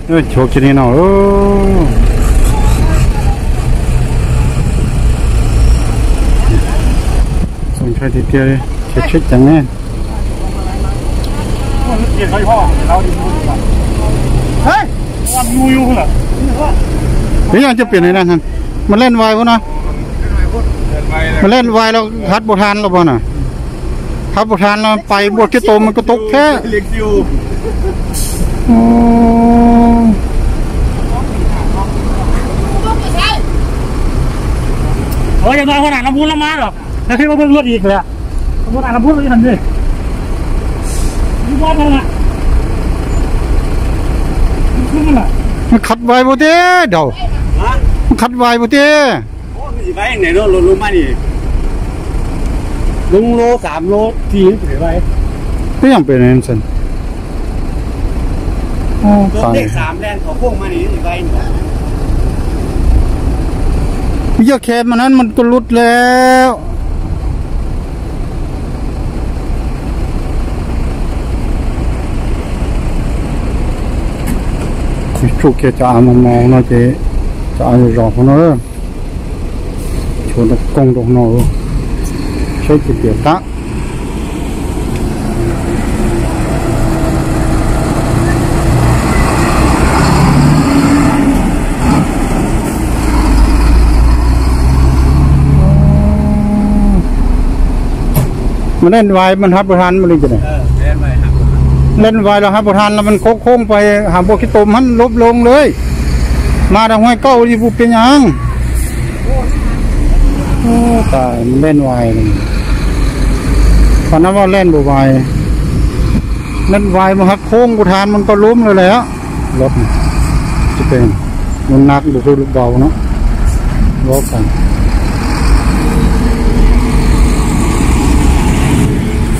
Chuav kiag li no. Txaus ntshai tiag tiag li, khiav tsheb ceev ne. Peb yog cov pem ne, mas leej vais ua no, mas leej vais los hav pus han los pog na, hav pus han los pais npua kiag tau mas koj tau thiab. Mas khav vais puas tiag, dau, mas khav vais puas tiag. Peb yeej pem ne, yog khe mas nan mas koj lub lawm. Tsuj kiag cov av mos mos no ces cov av zom zom hauv no, chuav ntoo koog rau no, saib tsis tias qab. Mas leej vais mas hav pus han mas li cas ne? Leej vais los hav pus han los mas khoob khoob pais hav npua kiag tau mas lub loo li. Mas rau huaj kauj li puas pib nyab. Leej vais, qhov no mas leej pus vais. Leej vais mas hav khoob pus han mas koj lub lawm lawm. Lub, lub nas lub hwj lub vau no. Lub tas.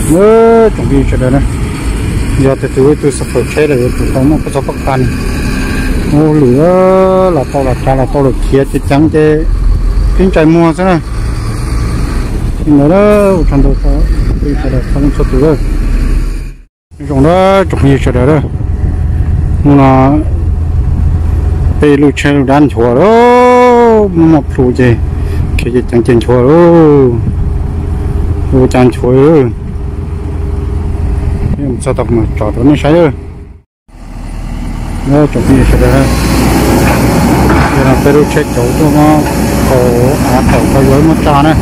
Tsoom phooj ywg sawv daws na, yog tias tus ib tug xab fawm tsheb lawm yuav tsum tau muaj koj txoj paj kan. Ua lwm los tau los tsa los tau lawm khiav ceev ceev ces pib ntsais muag xwb na. Li ntawd ua tsaug ntau rau phooj ywg sawv daws txhua leej txhua tus. Zoo na tsoom phooj ywg sawv daws, hnub no peb lub tsheb lub dab nchuav lawm, muaj muaj plhu ces khiav ceev ceev ces nchuav lawm, ua cas nchuav. Peb mus txog tau mas tso rau nej saib. Tsoom phooj ywg sawv daws, peb lub tsheb cauv tuaj muab kaus av tawm tau yuav muab tsa na.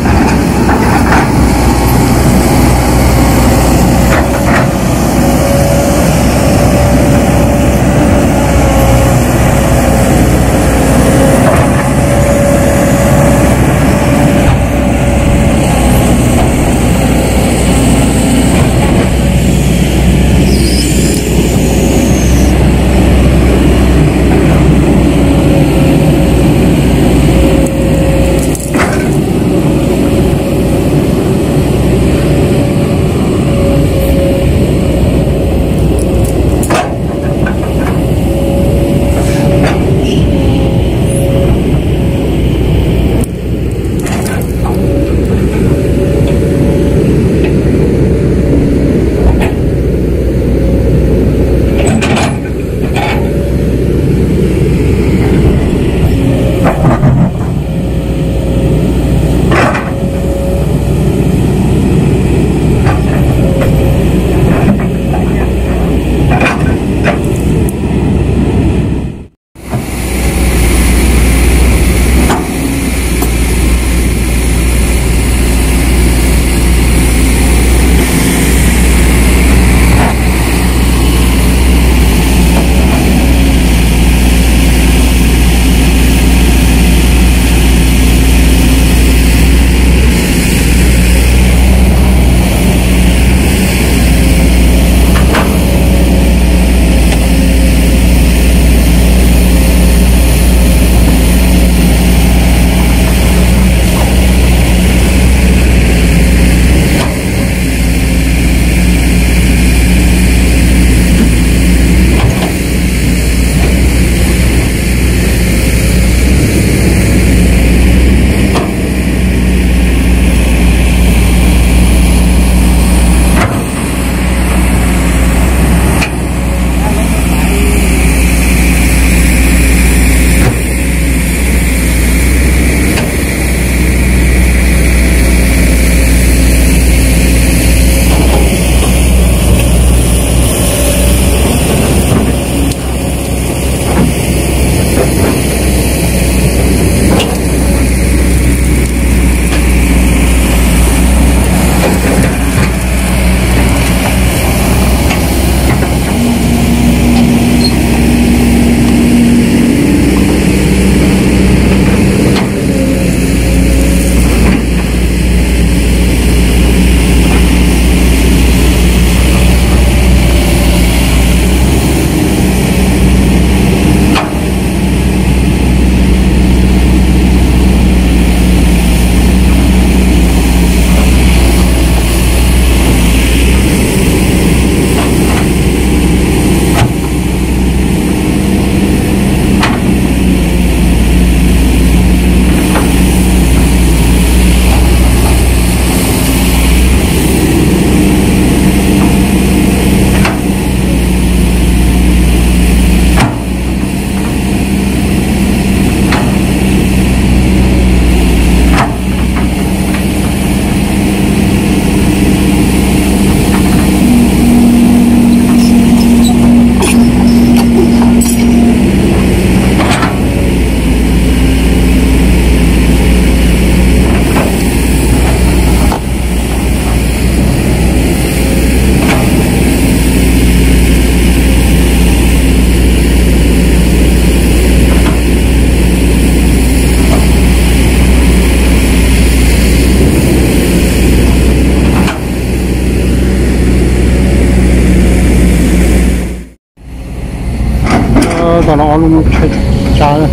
Tom no ob lub no tshaib tshaib,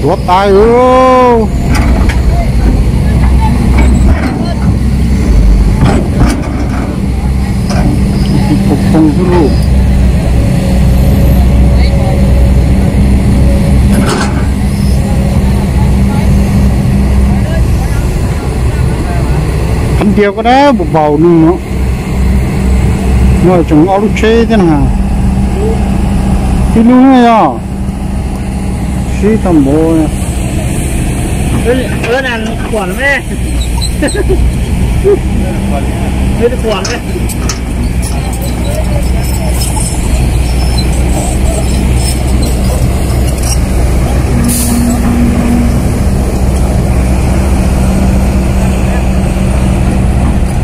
tuav tas. Poob xwb lauj. Qhov tiag ko dab npaum npaum no, no tseem ob lub tsheb thiab na. Ib lub no yog sib tau npaum.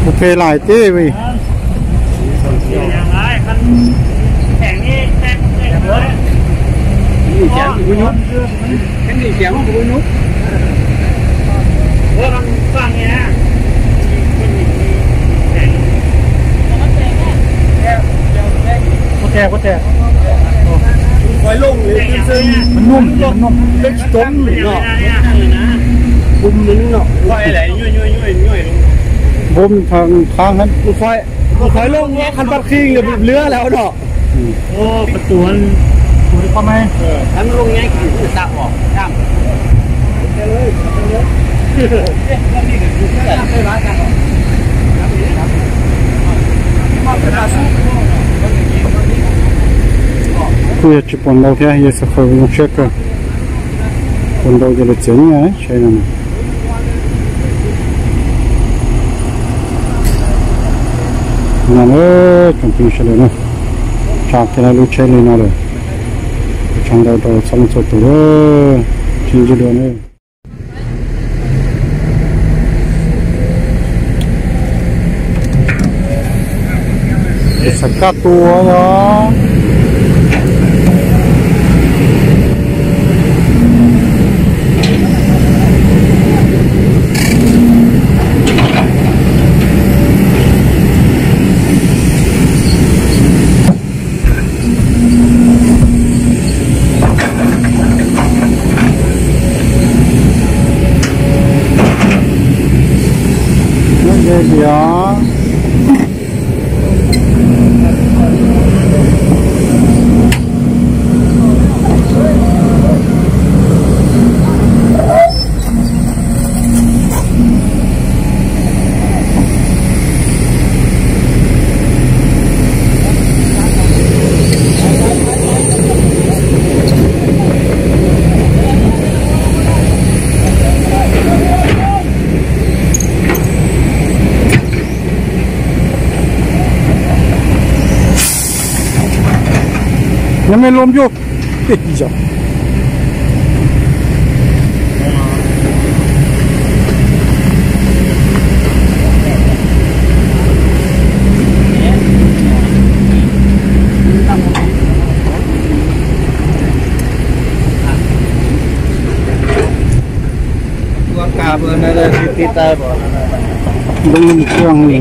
Kuv phem lais teb vim. Qhov looj, qhov looj peb tsis toob no, npum no, npum thaj qhab, qhov looj qhov paj qhij yog nplwb lawm no. Kuj yog tsis pom ntau thiab, yog xav faws zoo siab kawg. Pom ntau ces lawv txiav nyiaj tsheb no. No na, tsoom phooj ywg sawv daws na, tsa kiag lub tsheb li no lawm, tshav ntau rau txhua leej txhua tus, sib ntsib dua na. Xav kaj tua os. Nyob me lom yom. Tua kas, ti tas, lub ntsia li.